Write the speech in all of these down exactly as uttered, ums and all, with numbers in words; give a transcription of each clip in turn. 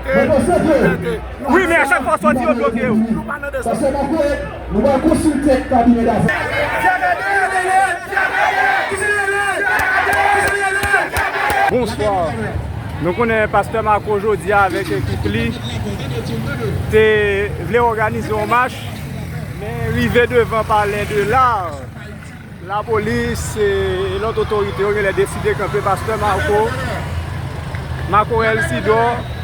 Wi, men a chak fwa w sòti, yo bloke w. Pastè Marco, nou pral konsilte ak kabinè dafè. Bonswa. Nou konnen pastè Marco jodi a avèk ekip li te vle òganize yon mach, men rive devan Palè de Lar, lapolis e lòt otorite yo genlè deside kanpe pastè Marco, Marco Elsidor.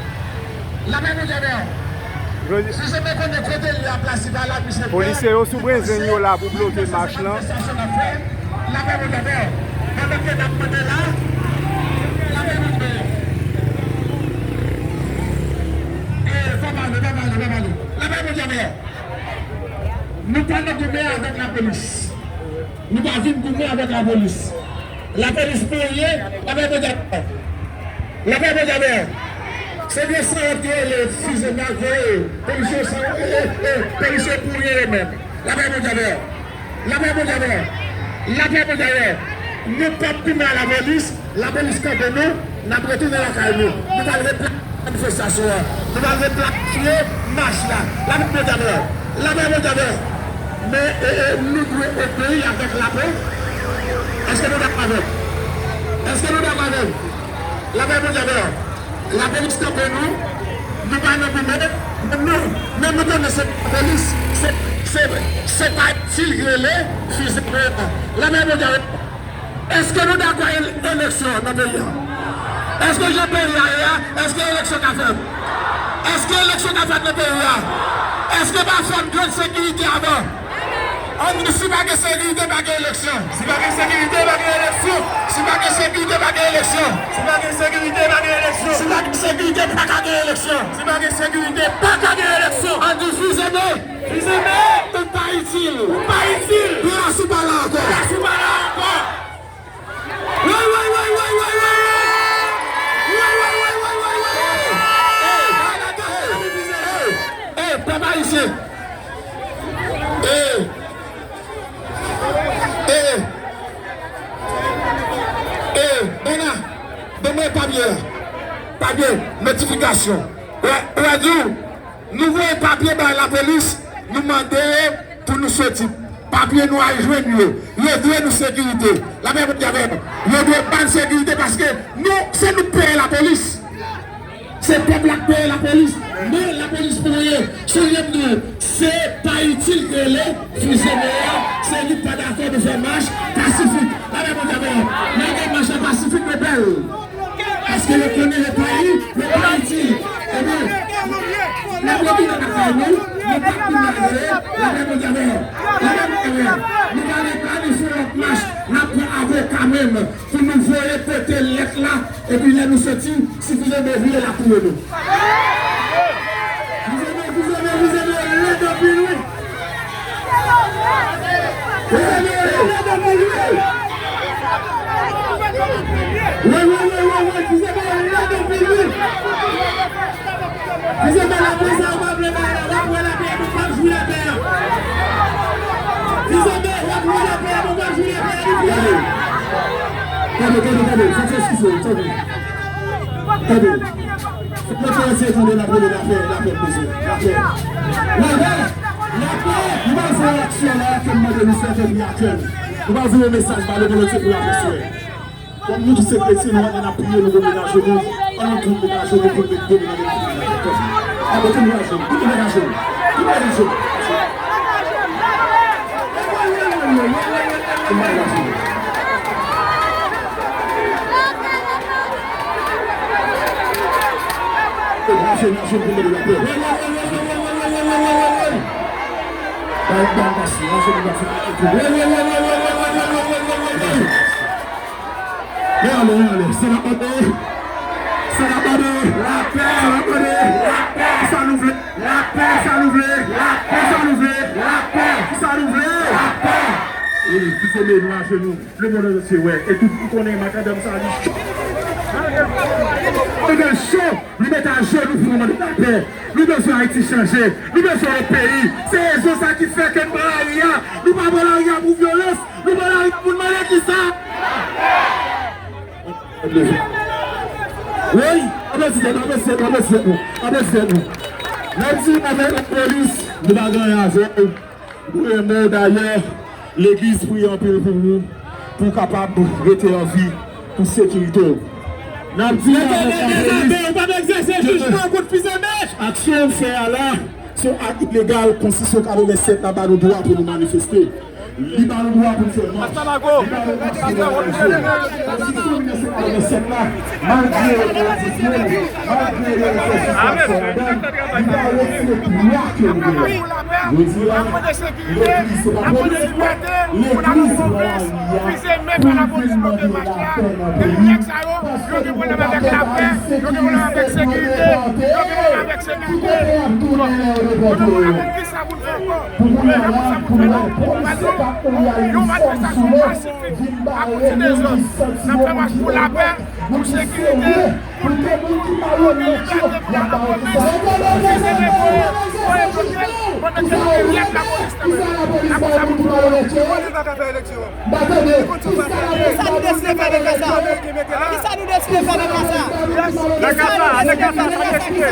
Polisye yo sou Brenzeng yo la pou bloke mach lan. Nou pa nan goumen avèk lapolis. Nou pa vin goumen avèk lapolis. Lapolis pou rye, lapè Bondye avè w. Lapè Bondye avè w. Se vye sanwont ki rele Fizeme ak voye. Polisye san, e, e, e, polisye pou rye yo menm. Lapè Bondye avè w. Lapè Bondye avè w. Lapè Bondye avè w. Nou p ap goumen ak lapolis. Lapolis kanpe nou, n ap retounen lakay nou. Nou pral replanifye manifestasyon an. Nou pral replanifye mach la. Lapè Bondye avè w. Lapè Bondye avè w. Men, e, e, nou dwe obeyi avèk lapè. Èske nou dakò avè m? Èske nou dakò avè m? Lapè Bondye avè w. Lapolis kanpe nou. Nou pa nan goumen. Men nou, men nou konnen se lapolis. Se, se, se pa itil ki rele Fizeme. Lapè Bondye avè w. Èske nou dakò el-, eleksyon nan peyi a? Èske jan peyi a ye a, èske eleksyon ka fèt? Èske eleksyon ka fèt nan peyi a? Èske pa fè n gen sekirite avan? Ann di, si pa gen sekirite, pa gen eleksyon. Si pa gen sekirite, pa gen eleksyon. Si pa gen sekirite, pa gen eleksyon. Si pa gen sekirite, pa gen eleksyon. Si pa gen sekirite, pa ka gen eleksyon. Si pa gen sekirite, pa ka gen eleksyon. Ann di, Fizeme. Fizeme. Ou pa itil. Ou pa itil. Plas ou pa la ankò. Plas ou pa la ankò. Woy, woy, woy, woy, woy, woy, woy! Woy, woy, woy, woy, woy, woy, woy! Ey, ey, ey, ey, pèp ayisyen! Ey! Ey! Ey, Bèna, ban mwen papye a. Papye, notifikasyon. Wè, wè, di w, Nou voye papye bay lapolis, nou mande yo pou nou soti. Papye nou al jwenn yo. Yo dwe nou sekirite. Lapè Bondye avè nou. Yo dwe ba n sekirite paske nou, se nou k peye lapolis. Se pèp la k peye lapolis. Men lapolis pou rye. Sonje m di w, se pa itil ki rele Fizeme a, se li k pa dakò nou fè mach pasifik. Lapè Bondye avè nou. Malgre mach la pasifik, nou bèl. Paske yo konnen yo pa i-, yo pa itil. Ebyen, n ap retounen lakay nou, nou p ap vin malere, lapè Bondye avè nou. Lapè Bondye avè nou. Nou pa replanifye lòt mach, n ap pran avoka menm pou nou voye pote lèt la, epi lè nou soti, si Fizeme vire, l ap touye nou. Fizeme, Fizeme, Fizeme, lèd anpil, wi. Fizeme lèd anpil, wi. Wi, wi, wi, wi, wi, Fizeme lèd anpil, wi. Fizeme, lapè sa, ou pa vle bay la, w ap wè lapè a, nou p ap jwi lapè a. Fizeme, w ap wè lapè a, nou p ap jwi lapè a, li vre. Tande, tande, tande, fòk se eskize, tande. Tande. Fòk mwen fè yon seri de lapè, lapè, lapè, lapè. Lapè! Lapè! Nou pa fè yon aksyon la ke m mande nou fè, fè pri akèl. Nou pa voye yon mesaj ba lemonn antye pou lapè swè. Kòm nou tout se kretyen, nou ann, n ap priye, nou gon men ajenou. Ann nou tout met ajenou pou n met gon men nan lapè. Ann nou tout met ajenou. Tout met ajenou. Tout met ajenou. Tout met ajenou. Sa n ap mande? Sa n ap mande? Lapè! Sa n ap mande? Lapè! Sa nou vle? Lapè! Sa nou vle? Lapè! Sa nou vle? Lapè! Sa nou vle? Lapè! E, Fizeme, nou ajenou. Lemonn antye wè, e tout moun konnen makadam sa li cho. Li cho, li met ajenou pou nou mande lapè. Nou bezwen Ayiti chanje, nou bezwen yon peyi. Se rezon sa ki fè ke n pran lari a. Nou pa pran lari a pou vyolans, nou pran lari a pou n mande kisa? Wi! Aplodi tèt nou, aplodi tèt nou, aplodi tèt nou, aplodi tèt nou. N ap di avèk lapolis, nou pa gen anyen avè w. Nou renmen w, dayè, legliz priye anpil pou ou, pou w kapab rete an vi, pou sekirite w. N ap di avèk lapolis, aksyon w fè a la, se yon ak ilegal, konstitisyon katrevennsèt la ba nou dwa pou nou manifeste. Li ba nou dwa pou n fè mach. Li ba nou dwa pou n fè mach. Konstitisyon mil nèf san katrevennsèt la, malgre yo modifiye l, malgre yo fè sispansyon ladan l, li pa retire dwa ke nou genyen. Jodi a, legliz se pa polis. Legliz pran lari a pou l vin mande lapè nan peyi. Paske nou pa gen pa gen sekirite, nou depòte. Ki kote y ap tounen lè yo depòte yo? Pou kounye a la, pou nou wè polis se pa pou y al li fòm sou yo, vin bare moun ki santi yo, moun ki onèt, moun ki serye, pou ke moun ki malonèt yo, y ap bare kisa? Kisa yo fè? Kisa lapolis ba yo moun ki malonèt yo? M pa tande. Kisa lapolis ba yo moun ki malonèt yo? Kisa nou deside fè nan ka sa? Nan ka sa, nan ka sa, sa k eksplike?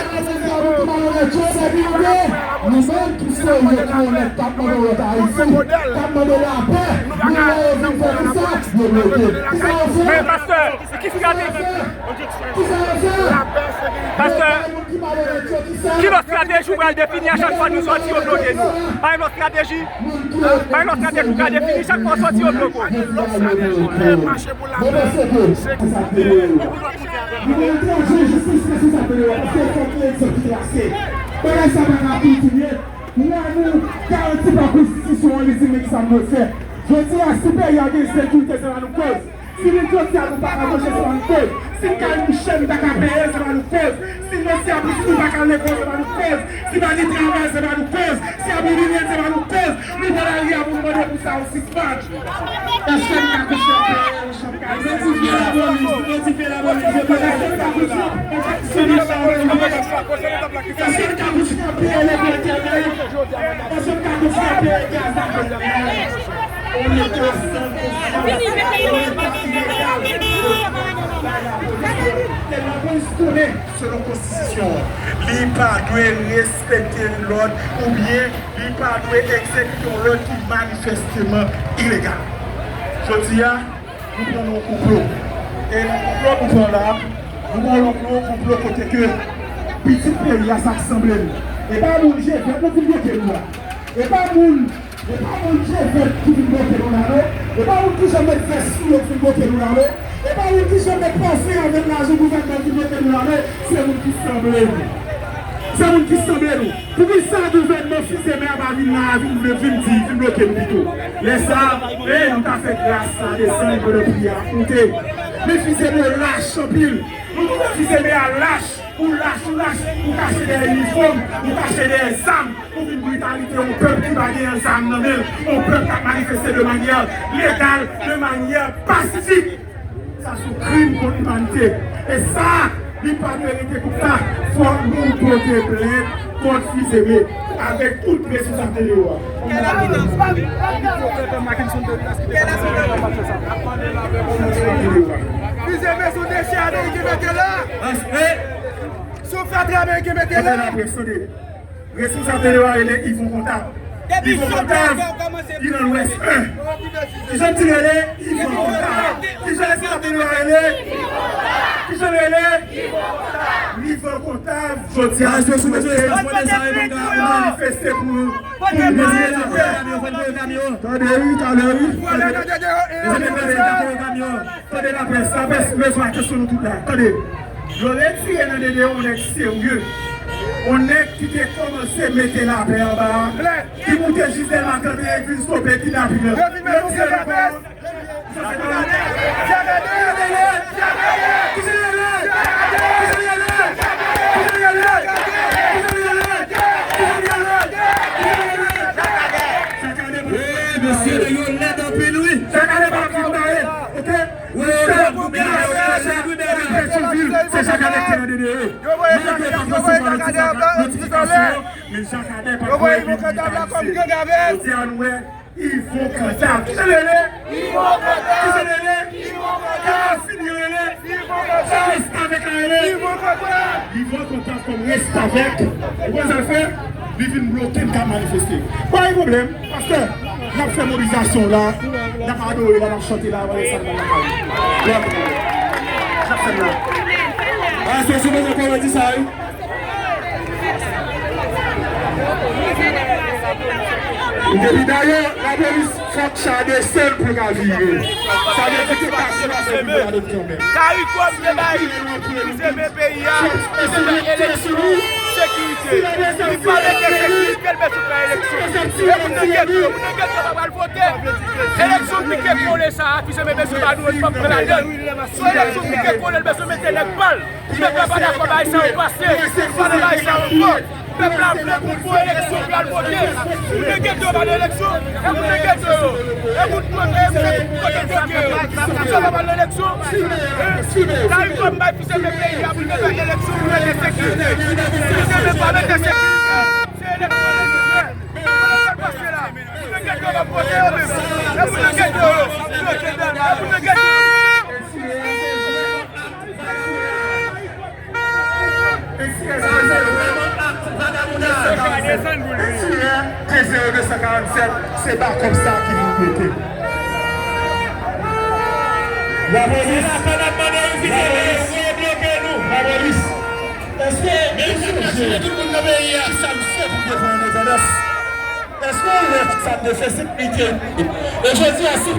Nou menm ki serye, ki onèt, k ap mande lòt Ayisyen, k ap mande lapè, nou wè yo vin fè kisa? Yo bloke. Kisa yo fè? Men pastè, ki estrateji? Kisa yo fè? Pastè, ki lòt estrateji ou pral defini a chak fwa nou sòti yo bloke nou? Pa gen lòt estrateji? Pa gen lòt estrateji ou ka defini chak fwa w sòti yo bloke w? Mwen panse ke se sa k te ye. Nou meritre yon jistis responsab de lwa, paske fòk gen egzanp ki trase. Bagay sa pa ka kontinye. Lwa nou garanti pa konstitisyon an, li di men kisa nou dwe fè. Jodi a, si peyi a gen ensekirite, se pa nou koz. Si nou jodi a nou pa ka manje, se pa nou koz. Si kay nou chè, nou pa ka peye, se pa nou koz. Si mesye a pitit nou pa ka lekòl, se pa nou koz. Si pa gen travay, se pa nou koz. Si ap imilye, se pa nou koz. Nou pran lari a pou nou mande pou sa yo sispann. Èske n ka kontinye ap peye yon chanm kay? Notifye lapolis, notifye lapolis, yo peye. Èske n ka kontinye ap peye lekòl, entènèt? Èske n ka kontinye ap peye gaz ak entènèt? On leta san konsyans, on leta ilegal. Lapolis konnen, selon konstitisyon an, li pa dwe respekte lòd oubyen li pa dwe egzekite yon lòd ki manifèsteman ilegal. Jodi a, nou pran nan yon konplo. E nan konplo nou pran la, nou pran yon konplo kote ke pitit peyi a, sa k sanble nou. E pa moun G vèt nou vin bloke nou a. E pa moun E pa moun G vèt ki vin bloke nou la, non. E pa moun ki janm met vès sou yo ki vin bloke nou la, non. E pa moun ki janm met pafen avèk lajan gouvènman ki vin bloke nou la, non. Se moun ki sanble nou. Se moun ki sanble nou. Poukisa gouvènman Fils-Aimé a pa vin la, vin, vin, vin di, vin bloke nou pito? Lè sa a, e, nou ta fè gras la desann pandan priyè a ap moute. Men Fils-Aimé lach anpil. Nou twouve Fils-Aimé a lach. Ou lach, ou lach, ou kache dèyè inifòm, ou kache dèyè zam, ou vin britalite yon pèp ki pa gen zam nan men l, yon pèp k ap manifeste de manyè legal, de manyè pasifik. Sa se yon krim kont limanite. E sa, li pa dwe rete konsa. Fòk nou pote plent kont Fils-Aimé avèk tout responsabilite yo a. Fils-Aimé sou dosye Ameriken mete la. Paske Si w fè travay ki mete la. Responsab de lwa rele Yvon Kontab. Yvon Kontab, li nan Lwès en. Kijan m di rele? Yvon Kontab. Kijan responsab de lwa rele? Kijan rele? Yvon Kontab. Jodi a, nou manifeste pou, pou nou mete lapè. Tande wi, tande wi. Tande lapè, sa pèsonèl sou kesyon nou tout la. Tande. Yo retire nan DDE yon nèg serye. Yon nèg ki te kòmanse mete lapè anba a, ki moute jis Dèlma trannteyen, ki vin stope kidnaping nan. Yo vin mete yon sèl lapè. Wi, mesye, nèg yo lèd anpil, wi. Jakadè pa fin bare, oke? Wi, wi, wi. Se Jakadè ki te nan DDE. Malgre yo pa resevwa notifika-, notifikasyon, men Jakadè pa voye yon nèg Ayisyen. Jodi a, nou wè Yvon Kontab. Kijan l rele? Kijan l rele? Kijan l fini rele? Restavèk la rele. Li vòt kontan kòm restavèk. Ou konn sa l fè? Li vin bloke m ka manifeste. Pa gen pwoblèm, pastè. N ap fè mobilizasyon la. N ap adore la, n ap chante la, n ap fè sa nan lakay. N ap fè la. Ah, se sou bezwen kòredi sa, wi. Depi dayè, lapolis fòk cha desann pou l ka vire. Sa vle di ke pa sou la se pou gade kanmenm. Karikòm te bay, ki te men peyi a, ki te fè eleksyon, sekirite. Li pa mete sekirite, l bezwen fè eleksyon. E moun nan geto yo, moun nan geto yo pa pral vote. Eleksyon pike kole sa a, ki se men bezwen ba nou, n p ap pran ladan l. Se yon eleksyon pike kole, l bezwen mete nèg pa l. Pèp la pa dakò bagay sa yo pase. Pa nan bagay sa yo ankò. Pèp la vle pou bon eleksyon pou y al vote. Moun nan geto yo pa nan eleksyon. E moun nan geto yo. E moun kote, e moun kote bloke yo. Sa pa nan eleksyon. Karikòm bay fizeme peyi a pou l te fè eleksyon, pou l mete sekirite. Fizeme pa mete sekirite. Se eleksyon lejitè. Sa k pase la? Moun nan geto yo p ap vote yo menm. E moun nan geto yo. E moun nan geto yo. Lapolis, se bakòp sa ki vin bloke. Lapolis, lapolis, lapolis. Èske nou sonje tout moun nan peyi a, sa n fè pou defann endepandans? Èske w wè sa n te fè, se pike? E jodi a, si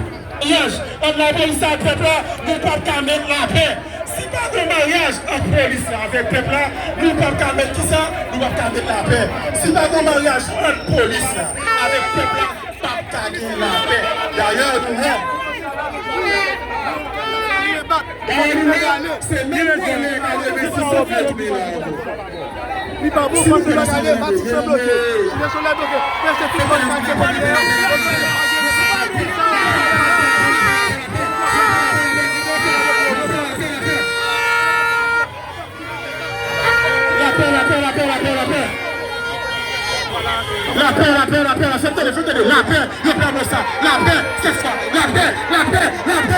maryaj ant lapolis ak pèp la, nou p ap ka met lapè. Si pa gen maryaj ant polis la avèk pèp la, nou p ap ka met kisa? Nou p ap ka met lapè. Si pa gen maryaj ant polis la avèk pèp la, p ap ka gen lapè. Dayè, nou wè. Dayè, nou wè, se menm vòlè k al leve sou sèt mil la ankò. Li pa bon, paske bagay la, pa ti jan bloke. Ti jan bloke. Prese ti bòs, pa gen pwoblèm. Lapè, lapè, lapè, lapè, lapè. Lapè, lapè, lapè, lapè, fè m tande, fè m tande, lapè, yo pa bon sa. Lapè, sèf fwa, lapè, lapè, lapè.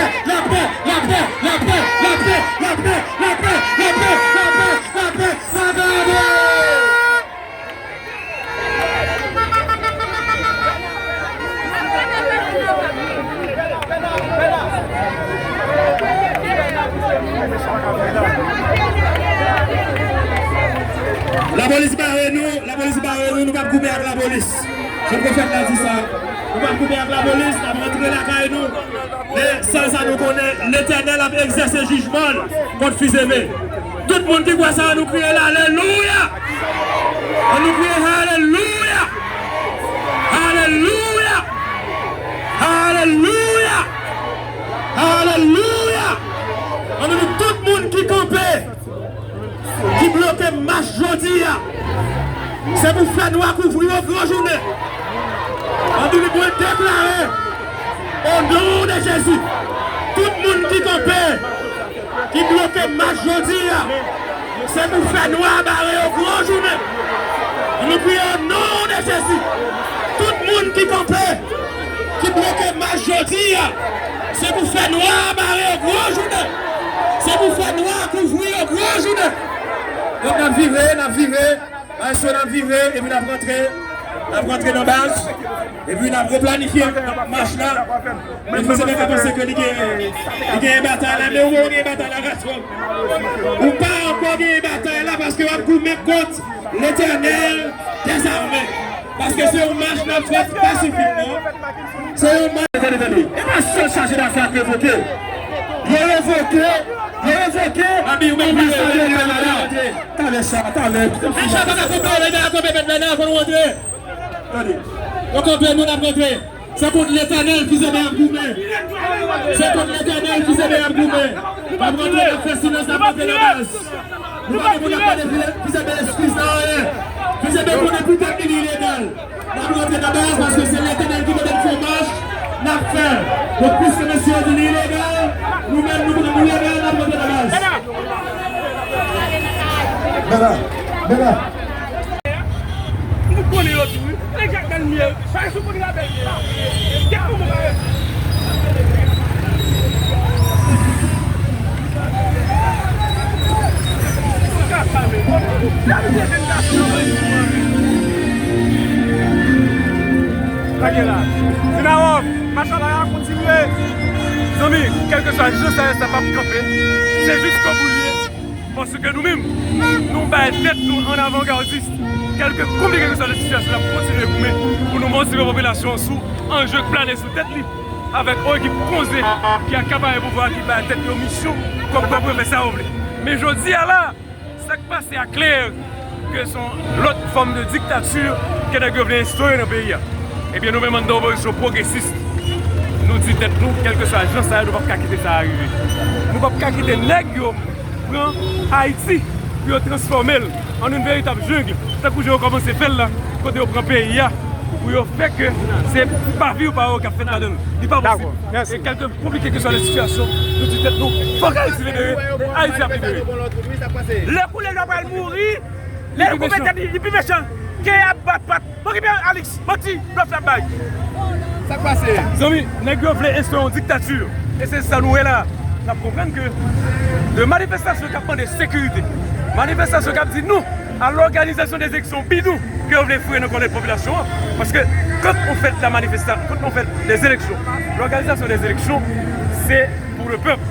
Lapolis bare nou, lapolis bare nou, nou p ap goumen ak lapolis. Jan pwofèt la di sa, nou p ap goumen ak lapolis, n ap rantre lakay nou. Men sèl sa nou konnen, Letènèl ap egzèse jijman l kont fizeme. Tout moun ki kwè sa, ann nou kriye l, alelouya! Ann nou kriye, alelouya! Alelouya! Alelouya! Alelouya! Ann nou di tout moun ki kanpe, ki bloke mach jodi a, se pou fènwa kouvri yo gran jounen. Ann di li, mwen deklare, o non de Jezi, tout moun ki kanpe, ki bloke mach jodi a, se pou fènwa bare yo gran jounen. Ann nou kriye o non de Jezi. Tout moun ki kanpe, ki bloke mach jodi a, se pou fènwa bare yo gran jounen. Se pou fènwa kouvri yo gran jounen. Donk, n ap vire, n ap vire. Maestro, n ap vire, epi n ap rantre, n ap rantre nan baz, epi n ap replanifye mach la. Men fizeme ka panse ke li gen, li gen batay la, men ou gen batay la, gason. Ou pa ankò gen batay la, paske w ap goumen kont Letènèl dèzame. Paske se yon mach n ap fè pasifikman. Se yon mach. Tande, tande. E pa sèl chaje dafè k revoke. Yo revoke, yo revoke anbasadè Kanada. Talè sa, talè. Mesye pa ka konprann, mesye pa ka konprann, mesye pa ka konprann, nou rantre. Tande. Yo kanpe, nou n ap rantre. Se kont Letènèl fizeme ap goumen. Se kont Letènèl fizeme ap goumen. N ap rantre, n ap fè silans, n ap rantre nan baz. Nou pa gen pou n ap mande fizeme eskiz nan anyen. Fizeme konnen poutèt li, li ilegal. N ap rantre nan baz paske se Letènèl ki mande n fè mach, n ap fè. Donk, piske mesye yo di li ilegal, nou menm nou konnen nou legal, n ap rantre nan baz. Bèla, Bèla. Nou konnen yo tou, wi. Nèg Jakmèl m ye. Sa e sou kote la bèl ye. Kèk moman pa ye. Gade la. Zinawof, machallah a kontinye. Zanmi, kèlkeswa jan sa ye, sa p ap kanpe. Se jiskobou li ye. Paske nou menm, nou bay tèt nou an avangardis. Kèlke konplike ke swa sitiyasyon, n ap kontinye goumen pou nou motive popilasyon an sou anje k plane sou tèt li. Avèk yon ekip konze ki akapare pouvwa a, ki bay tèt yo misyon, kòm kwa pou yo fè sa yo vle. Men jodi a la, sa k pase a klè ke se yon lòt fòm de diktati ke nèg yo vle enstore nan peyi a. Ebyen, nou menm anndan opozisyon pwogresis, nou di tèt nou, kèlkeswa jan sa ye, nou p ap ka kite sa a rive. Nou p ap ka kite nèg yo pran Ayiti pou yo transfòme l an yon veritab jeng, tankou jan yo kòmanse fè l la, kote yo pran peyi a pou yo fè ke se pa vi pa yo k ap fèt ladan l. Li pa posib. E kèlke konplike ke swa lè sitiyasyon, nou di tèt nou, fòk Ayiti libere, e Ayiti ap libere. Lè koule lè pral mouri, lè l koupe tèt li, li pi mechan ke ap bat pat. Bon, ki byen, Alix, manti, blòf l ap bay. Sa k pase? Zanmi, nèg yo vle enstore yon diktati. E se sa nou wè la. N ap konprann ke de manifestasyon k ap mande sekirite, manifestasyon k ap di nou, a lòganizasyon de eleksyon bidon ke yo vle foure nan kòlèt popilasyon an. Paske quand on fait la manifesta-, quand on fait des élections, l'organisation des élections, c'est pour le peuple.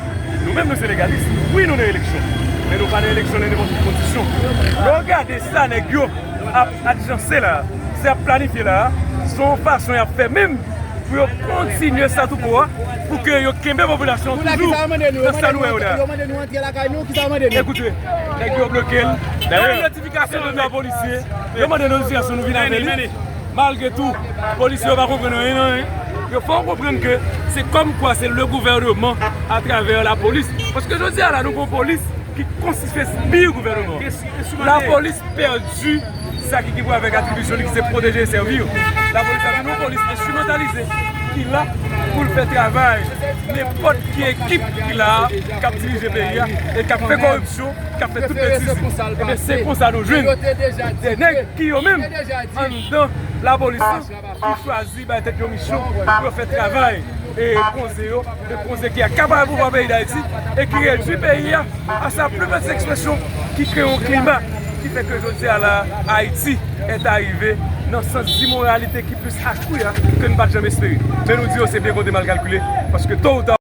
Nou menm, nou se legalis. Wi, nou nan eleksyon. Men nou pa nan eleksyon nan nenpòt ki kondisyon. Lè w gade sa nèg yo ap ajanse la, sa y ap planifye la, se yon fason y ap fè menm pou yo kontinye statu quo a, pou ke yo kenbe popilasyon an toujou nan sa nou wè yo la. Yo mande nou antre lakay nou, kisa yo mande nou? Ekoute, nèg yo bloke l. Dayè, notifikasyon de polisye. Yo mande notifikasyon, nou vin avè li. Malgre tou, polisye yo pa konprann anyen nan anyen. Yo fè w konprann ke se kòmkwa se le gouvernement atravè lapolis. Paske jodi a la, nou gon polis ki konstitye pi gouvènman. Lapolis pèdi sa ki gen pou avèk atribisyon li, ki se pwoteje e sèvi yo. Lapolis la vin yon polis enstrimantalize ki la pou l fè travay nenpòt ki ekip ki la a, k ap dirije peyi a e k ap fè kòripsyon, k ap fè tout betiz. Ebyen, se konsa nou jwenn de nèg ki yo menm anndan lapolis la ki chwazi bay tèt yo misyon pou yo fè travay e konze yo, e konze ki akapare pouvwa peyi Dayiti e ki redui peyi a a sa pli peti ekspresyon, ki kreye yon klima ki fè ke jodi a la, Ayiti est arrivé nan sans d'imoralité ki plis akri a ke n pa t janm espere. Men nou di yo se byen konte mal kalkile, paske to ou ta